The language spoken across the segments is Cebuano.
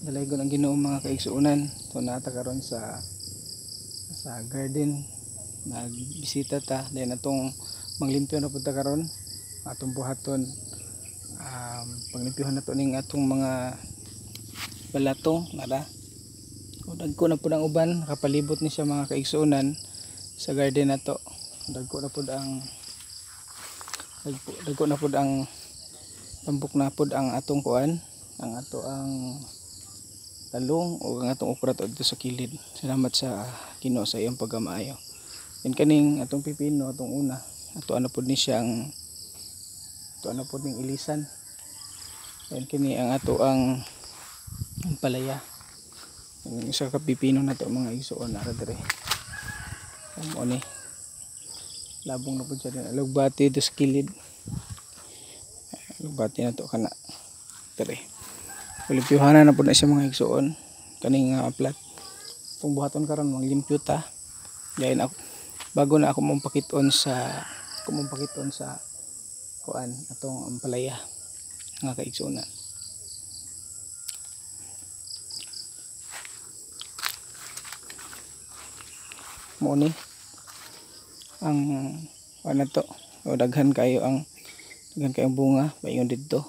Dalaygon ang Ginoo, mga kaigsuonan. So naa ta karon sa garden, nagbisita ta then atong manglimpyo na pud ta karon atong buhaton, panglimpyohan nato ning atong mga balatong nara. O dagko na pud ang uban, nakapalibot ni siya, mga kaigsuonan, sa garden nato. Dagko na pud ang dagko na pud ang tambok na pud ang atong kuan, ang ato ang talong o ang atong okra to dito sa kilid. Salamat sa Ginoo sa iyang pagkamaayo. Then kaning atong pipino, atong una, ato ano pud ni siyang ato ano pud ning ilisan. Then kini ang ato ang palaya. Ang isa ka pipino nato, mga igsuon, ara dire. Mo ni labong na pud siya din. Alugbati dito sa kilid. Alugbati nato kana dire. Limpyuhanan na pud na siya, mga igsuon, kaning plat. Kung buhaton karon, manglimpyo ta. Dayon ako bago na ako mong pakiton sa kuan, atong ampalaya, mga kaigsuonan. Mo ni ang kuan nato. O daghan kayo ang daghan kayong bunga paingon didto.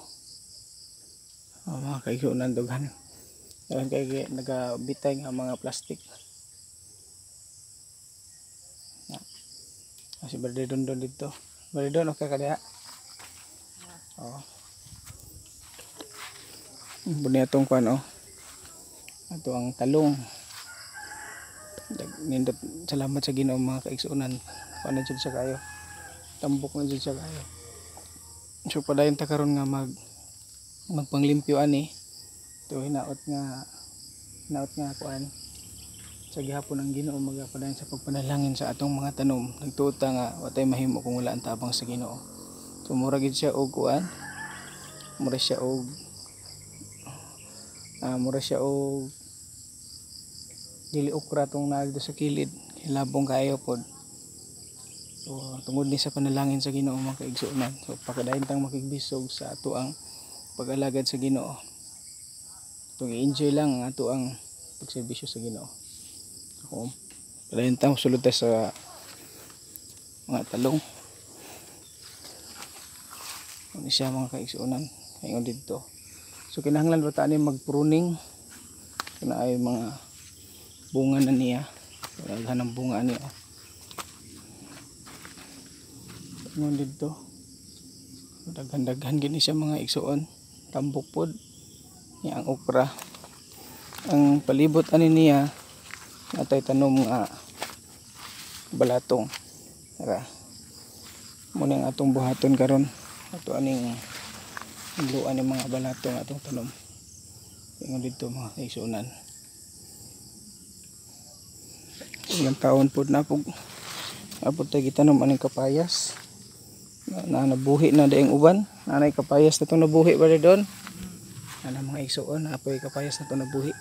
O, mga kaigsuonan, daghan. Daghan kay nagabitay nga mga plastic. Na. Si Brother Dondon dito. Brother Don, okay ka diha? Oo. Buni atong kuan oh. Ato ang talong. Nindot, salamat sa Ginoo, mga kaigsuonan. Kuan na jud siya kayo. Tambok na jud siya kayo. So padayon ta karon nga magpanglimpyo ani. To hinaot nga kuan sa gihapon ang Ginoo magapadayon sa pagpanalangin sa atong mga tanom. Nagtuo ta nga wa tay mahimo kung wala ang tabang sa Ginoo. So mura gid siya og kuan. Mura siya og dili okra tong naa dito sa kilid. Hilabong kayo pod. So tungod ni sa panalangin sa Ginoo, mga kaigsuonan. So pakadayon tang makigbisog sa ato ang pag-alagad sa Ginoo. Itong i-enjoy lang ang ato ang pagserbisyo sa Ginoo. Ako, padayon tang sulod ta sa mga talong. Ano siya, mga kaigsuonan, ingon didto. So kinahanglan ba ta ani mag-pruning? Kana ay mga bunga na niya. Daghan ang bunga ani oh. Ingon didto. Daghan-daghan gini siya, mga igsuon. Tambok pod niya ang okra. Ang palibot ani niya natay tanom nga balatong. Tara. Muna ang atong buhaton karon. Ato aning luan ng mga balatong atong tanom. Ingon didto, mga kaigsuonan. Ilang taon pod na pug apod tay gitanom aning kapayas. Na nabuhi na daing uban. Nanay kapayas na itong nabuhi ba doon? Ana, mga igsuon, apoy kapayas na itong nabuhi.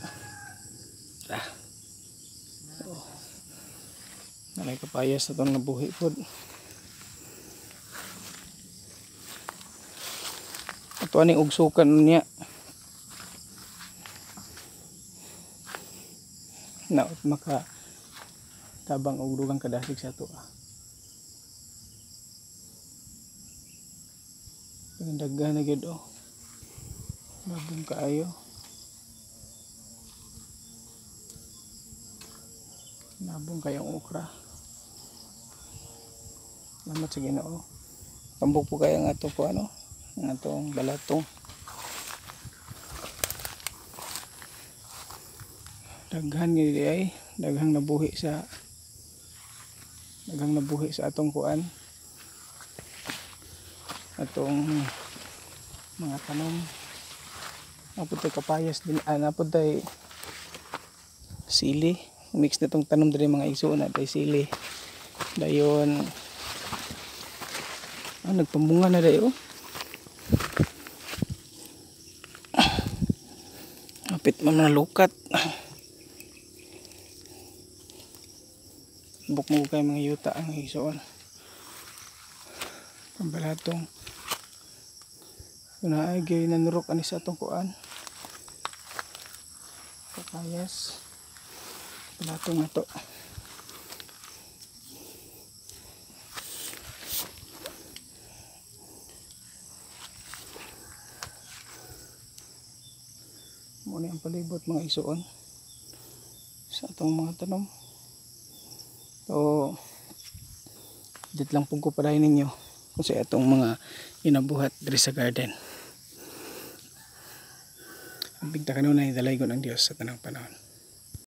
Ah. Oh. Nanay kapayas na itong nabuhi pod. Ato aning ugsukan niya. Na maka tabang og dugang kadasig sa ato. Daghan na gyud oh. Labong kaayo. Labong kayong okra. Salamat sa Ginoo. Tambok po kayo ang ato po ano, ang atong balatong. Daghan gid ay, daghang nabuhi sa atong kuan. Atong mga tanom. Napud tay kapayas din, napud tay sili. Mix na tong tanom diri, mga igsuon, na tay sili. Dayon nagpamunga na dayo. Kapit man mga lukat. Buk mo kay mga yuta ang igsuon. Pambalatong. Una ay gay nanurok ani sa atong kuan. Kakayas. Plato nga to. Muna ang palibot, mga igsuon, sa atong mga tanom. So, dit lang pud ko padayon ninyo kung sa atong mga ginabuhat diri sa garden. Ang bigta kanunay dalaygon ang Dios sa tanang panahon.